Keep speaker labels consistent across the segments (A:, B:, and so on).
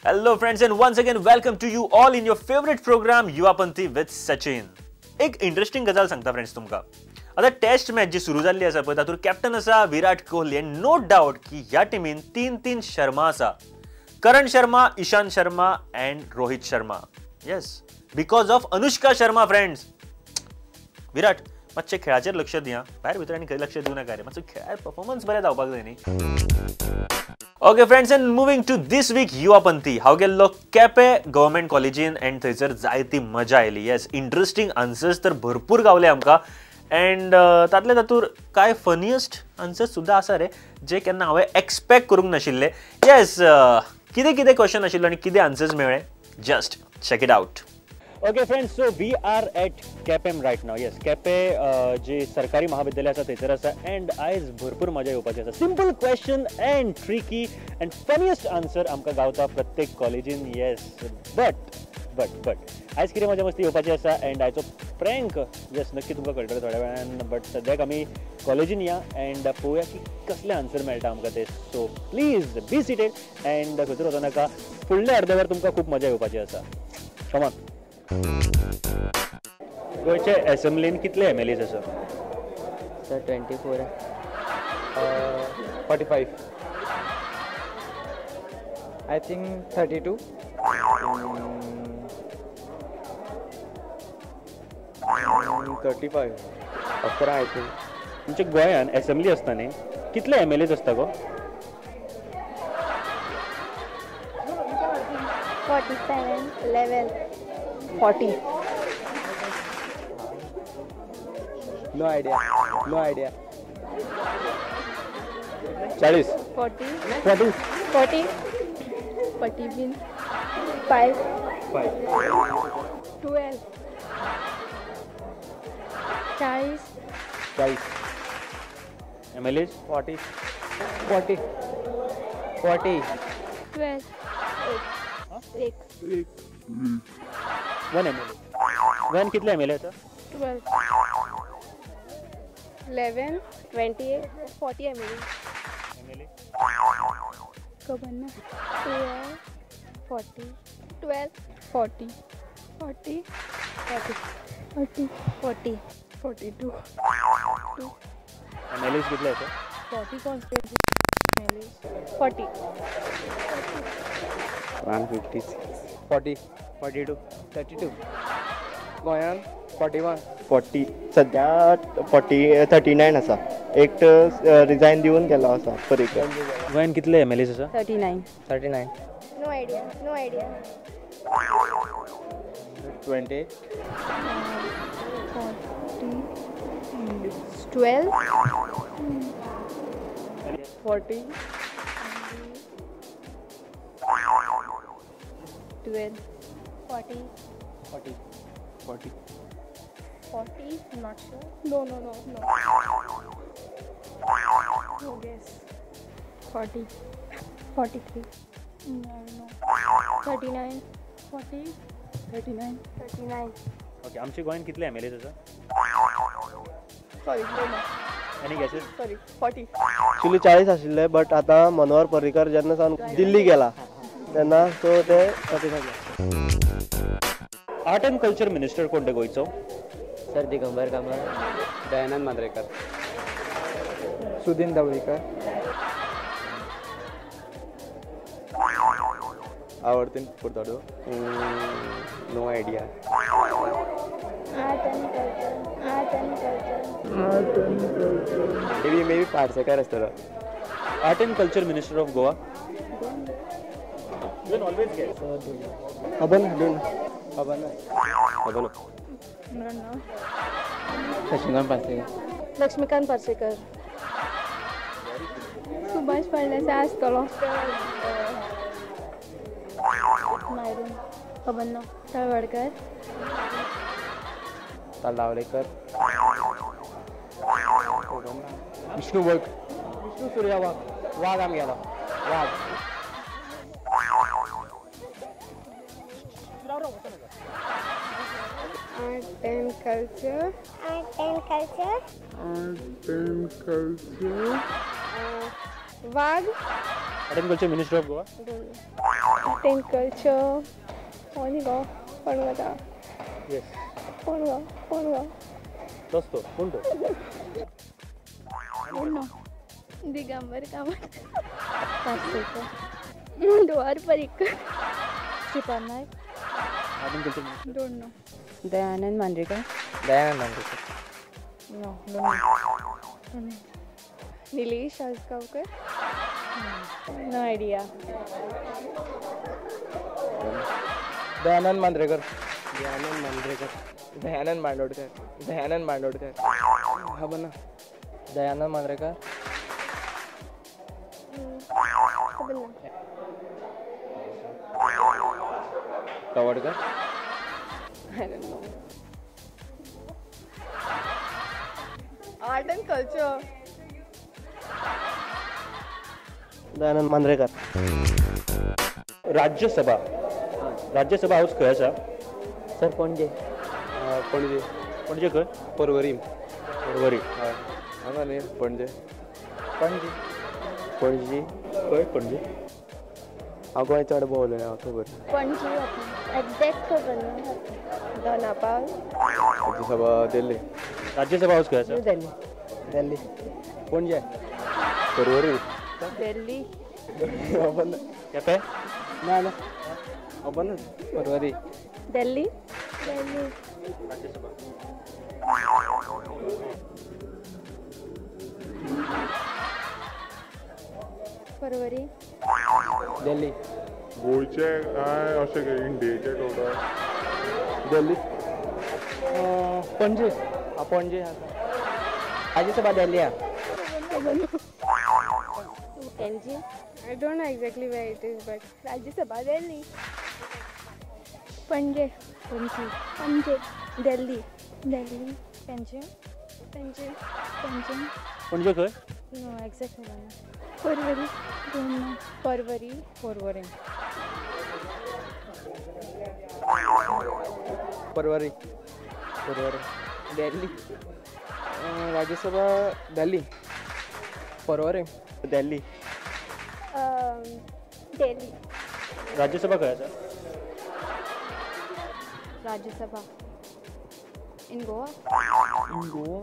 A: Hello friends and once again welcome to you all in your favorite program Yuvapanthi with Sachin. एक interesting गजाल सांगता friends तुमकां. आता taste match जी सुरू जाल्ली आसा पळय तातूंत कॅप्टन आसा Virat Kohli and no doubt की ह्या टिमीन तीन तीन शर्मा आसा. Karan Sharma, Ishant Sharma and Rohit Sharma. Yes, because of Anushka Sharma friends. Virat मातशें खेळाचेर लक्ष दिया, भायर भितर आनी खंय लक्ष दिवं नाका रे, मातसो खेळार परफॉर्मन्स बरें जावपाक जाय न्ही. Okay friends and moving to this week Yuvapanthi. हांव गेल्लो केपें गव्हर्मेंट कॉलेजीन एंड थंयसर जायती मजा आयली. येस, इंट्रस्टींग आन्सर्स तर भरपूर गावले आमकां एंड तातले तातूंत कांय फनियस्ट आन्सर्स सुद्दां आसा रे जे केन्ना हांवें एक्सपेक्ट करूंक नाशिल्ले. येस, कितें कितें क्वेश्चन आशिल्लो आनी कितें आन्सर्स मेळ्ळे, just check it out. Okay friends, so we are at Quepem right now. Yes, Quepem जे सरकारी महाविद्यालय आसा थंयसर आसा एंड आयज भरपूर मजा येवपाची आसा. Simple question and tricky and funniest answer आमकां गावता प्रत्येक कॉलेजीन. येस, बट बट बट आयज कितें मजा मस्ती येवपाची आसा एंड आयचो प्रँक येस नक्की तुमकां कळटलें थोड्या वेळान. बट सद्याक आमी कॉलेजीन या एंड पळोवया की कसले आन्सर मेळटा आमकां ते. So please be seated and खंयसर वचो नाका, फुडल्या अर्द्या वर तुमकां खूब मजा येवपाची आसा. कमान. गोंयचे असेंब्लीन कितले एम एल एज आसा?
B: Sir 24.
C: 45.
B: I think 32.
C: 35. 11 I think.
A: आमच्या गोंयान असेंब्ली आसता न्ही, कितले एम एल एज आसता गो?
D: 47, 11, 40.
C: No idea. No idea. 40.
D: 40.
C: 40.
D: 40. 40 5.
C: 5.
D: 12. 40.
C: 40.
A: MLAs?
C: 40. 40. 40.
D: 12. 8. 8.
A: 1 MLA. 1 कितले MLA आसा?
D: 12. 11, 28, 40 MLA.
A: MLA?
D: खबर ना. 12, 40, 12, 40, 40, 40, 40, 40, 42. 2.
A: MLAs कितले आसा?
D: 40 constituency MLAs. 40.
C: 156. 40. 42. 32. गोंयान 41.
E: 40 सद्या 40 39 आसा. एक रिजायन दिवन गेलो आसा पर्रीकर.
A: गोंयान कितले एम एल एज आसा?
D: 39.
C: 39.
D: No idea. No idea.
C: 20.
D: 40. 12. 40. 12. 40.
C: 40. 40.
D: 40, not sure. No, no, no, no. No guess. 40. 43. No, no. 39. 40. 39. 39.
A: Okay, आमचे गोंयान कितले एम एल एज आसा?
D: Sorry, no, no.
A: Any guesses?
D: Sorry, 40.
E: Actually 40 आशिल्ले, बट आतां मनोहर पर्रीकर जेन्ना सावन दिल्ली गेला तेन्ना सो ते 35.
A: आर्ट एंड कल्चर मिनिस्टर कोण ते गोंयचो?
B: Sir Digambar Kamat.
C: Dayanand Mandrekar. Sudin Dhavalikar. Avartin Purdado. No idea.
D: Art and culture. Art and culture.
C: Art and culture. Maybe Parsekar आसतलो.
A: Art and culture minister of Goa. You can always guess.
E: खबर ना, don't.
C: खबर ना.
E: खबर ना.
D: No.
C: Laxmikant Parsekar.
D: Laxmikant Parsekar. Subhash Phaldesai आसतलो. खबर ना. तळवडकर.
C: तलावलेकर. विष्णू वाघ. विष्णू सूर्या वाघ. वाघ आम गेलो. वाघ.
D: Art and culture. Art and culture.
C: Art and culture.
D: Wagh.
A: Art and culture minister of Goa.
D: Don't know. Art and culture कोण गो कोण वता?
A: येस.
D: कोण गो कोण गो?
A: तोच तो. कोण तो?
D: Digambar Kamat. Parsekar. Manohar Parrikar. Shripad Naik. Don't know.
B: Dayanand Manjrekar. Dayanand Manjrekar.
D: No. Nilesh Ajgaonkar. No idea.
C: Dayanand Manjrekar. Dayanand Manjrekar. Dayanand Bandodkar. Dayanand Bandodkar. खबर ना.
B: दयानंद मांजरेकर.
D: खबर ना.
C: Tawadkar.
D: I don't know. Art and culture.
E: Dayanand Manjrekar.
A: Rajya Sabha. Rajya Sabha house खंय आसा?
B: Sir Panaji.
C: Panaji.
A: Panaji खंय?
C: परवरी.
A: परवरी.
C: हय हांगा न्ही पणजे.
B: पणजी.
E: पणजी
A: खंय पणजे?
E: हांव गोंय चड भोंवलो ना, खबर.
D: पणजी एग्जैक्ट खबर ना. दोनापावल.
C: राज्यसभा दिल्ली.
A: राज्यसभा हाऊस खंय आसा?
B: न्यू दिल्ली.
E: दिल्ली. पणजे.
C: परवरी.
B: दिल्ली.
E: खबर ना.
A: केपें?
E: ना ना खबर ना.
C: परवरी.
D: दिल्ली. दिल्ली.
A: राज्यसभा.
D: परवरी.
C: दिल्ली.
F: गोंयचे काय अशें इंडियेचे कळटा?
C: दिल्ली.
B: पणजे. पणजे आसा. राज्यसभा दिल्ली आहा.
D: Panaji. I don't know exactly where it is but Rajya Sabha Delhi. Panaji. Panaji. Panaji. Delhi. Delhi. Panjim. Panjim. Panjim.
A: Panaji खंय?
D: नो एग्जैक्ट खबर ना. परवरी. Don't know. Porvorim.
B: Porvorim.
C: Porvorim.
B: Porvorim. Delhi.
C: Rajya Sabha Delhi. Porvorim.
E: Delhi.
D: Delhi.
A: Rajya Sabha खंय आसा?
D: Rajya Sabha in Goa.
C: In Goa.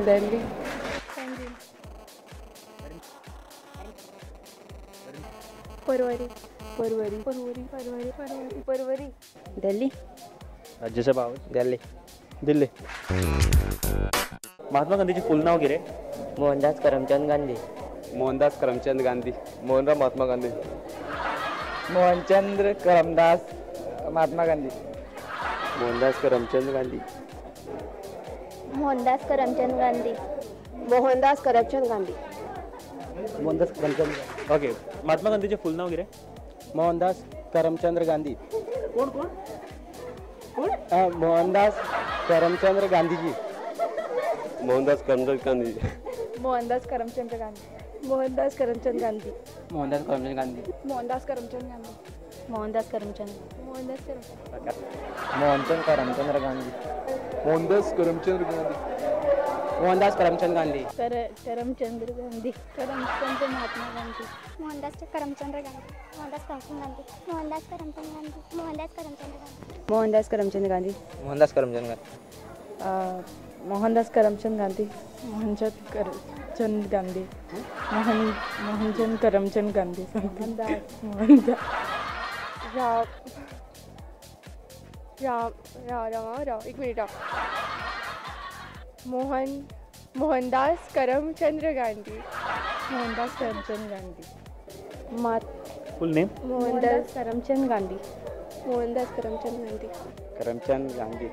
B: Delhi.
D: Panjim. Porvorim.
B: Porvorim.
D: Porvorim. Porvorim. Porvorim. Porvorim.
B: Delhi.
A: Rajya Sabha house
B: Delhi.
E: Delhi.
A: Mahatma गांधीचें फूल नांव कितें?
B: Mohandas Karamchand Gandhi.
C: Mohandas Karamchand Gandhi. Mohanrao Mahatma Gandhi.
B: मोहनचंद्र Karamdas Mahatma Gandhi.
E: Mohandas Karamchand Gandhi.
D: Mohandas Karamchand Gandhi.
G: Mohandas Karamchand Gandhi.
E: Mohandas Karamchand Gandhi.
A: Okay. Mahatma गांधीचें फूल नांव कितें?
E: मोहनदास करमचंद गांधी.
A: कोण कोण कोण?
E: मोहनदास करमचंद गांधीजी.
C: मोहनदास करमचंद गांधी.
D: मोहनदास करमचंद गांधी. मोहनदास करमचंद गांधी.
B: मोहनदास करमचंद गांधी.
D: मोहनदास करमचंद गांधी. मोहनदास करमचंद. मोहनदास करमचंद.
B: मोहनचंद करमचंद गांधी.
C: मोहनदास करमचंद गांधी.
B: मोहनदास करमचंद गांधी.
D: करमचंद गांधी. करमचंद महात्मा गांधी. मोहनदास करमचंद गांधी. मोहनदास करमचंद गांधी. मोहनदास करमचंद गांधी. मोहनदास करमचंद गांधी.
G: मोहनदास करमचंद गांधी.
B: मोहनदास करमचंद गांधी.
H: मोहनदास करमचंद गांधी. मोहनचंद करमचंद गांधी. मोहनचंद करमचंद गांधी. मोहनदास. मोहनदास.
D: राम राम राम राम एक minute. Mohandas Karamchand Gandhi.
H: Mohandas Karamchand Gandhi.
A: Full name?
D: Mohandas
H: Karamchand Gandhi.
D: Mohandas Karamchand Gandhi.
C: Karamchand Gandhi.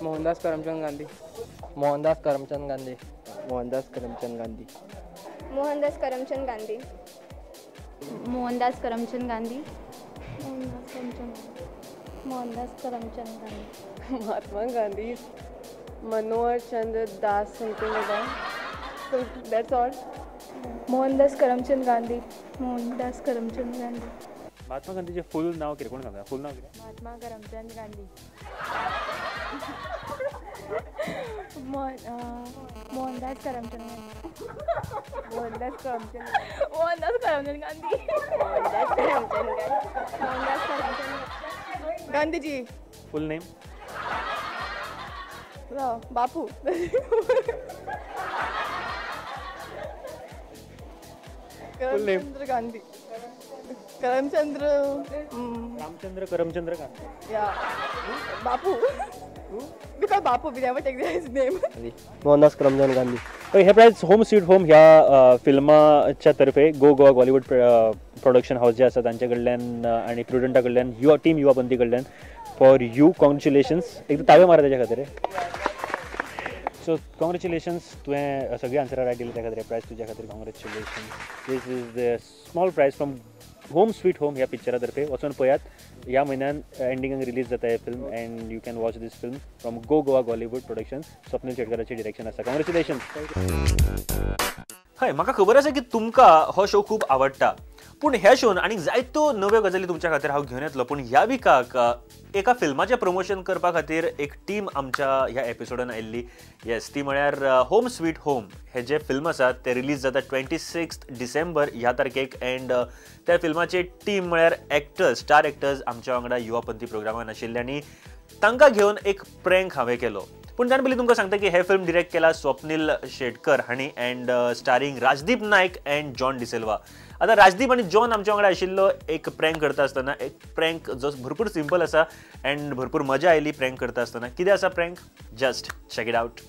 B: Mohandas Karamchand Gandhi.
E: Mohandas Karamchand Gandhi. Mohandas Karamchand Gandhi.
D: Mohandas Karamchand Gandhi.
H: Mohandas Karamchand Gandhi.
D: Mohandas Karamchand Gandhi.
H: Mohandas Karamchand Gandhi.
G: Mahatma Gandhi. Manohar Chandra Das something like that. So that's all.
H: Mohandas Karamchand Gandhi. Mohandas Karamchand Gandhi.
A: Mahatma गांधीचें फूल नांव कितें? कोण सांगता फूल नांव कितें?
H: Mahatma Karamchand Gandhi. Mohandas Karamchand Gandhi. Mohandas Karamchand Mohandas Karamchand Gandhi. Mohandas Karamchand Gandhi. Mohandas Karamchand
G: Gandhiji.
A: Full name?
G: Bapu. Karamchandra Gandhi. Karamchandra.
A: Ramchandra Karamchandra Gandhi.
G: Yeah. Bapu. Because Bapu, we never take his name.
E: Mohandas Karamchand Gandhi.
A: Hey prize home sweet home ह्या फिल्माच्या तर्फे गो Goa Bollywood production house जे आसा तांचे कडल्यान आनी प्रुडंटा कडल्यान युवा team युवा पंथी कडल्यान फॉर you congratulations. एकदां ताळयो मारा तेच्या खातीर. सो कॉंग्रेच्युलेशन्स, तुवें सगळीं आन्सरां रायट दिली त्या खातीर प्रायज तुज्या खातीर congratulations. This is the small prize from home sweet home ह्या पिक्चरा तर्फे. वचून पळयात, ह्या म्हयन्यान एंडिंगाक रिलीज जाता हे film and you can watch this film from Go Goa Gollywood production. Swapnil शेटकराचें direction आसा. कॉंग्रेच्युलेशन्स. हय, म्हाका खबर आसा की तुमकां हो शो खूब आवडटा, पूण ह्या शोन आनी जायत्यो नव्यो गजाली तुमच्या खातीर हांव घेवन येतलो. पूण ह्या विकाक एका फिल्माचें प्रमोशन करपा खातीर एक टीम आमच्या ह्या एपिसोडान आयिल्ली. येस, ती म्हळ्यार होम स्वीट होम हे जे फिल्म आसा तें रिलीज जाता 26 डिसेंबर ह्या तारखेक. एंड त्या फिल्माची टीम म्हळ्यार एक्टर्स, स्टार एक्टर्स आमच्या वांगडा युवा पंथी प्रोग्रामान आशिल्ले आनी तांकां घेवन एक प्रँक हांवें केलो. पूण त्यान पयलीं तुमकां सांगता की हे फिल्म डिरेक्ट केला स्वप्नील शेटकर हांणी and starring Rajdeep Naik and John D'Silva. आतां राजदीप आनी जॉन आमच्या वांगडा आशिल्लो एक प्रँक करता आसतना, एक प्रँक जो भरपूर सिंपल आसा एंड भरपूर मजा आयली प्रँक करता आसतना. कितें आसा prank? Just check it out.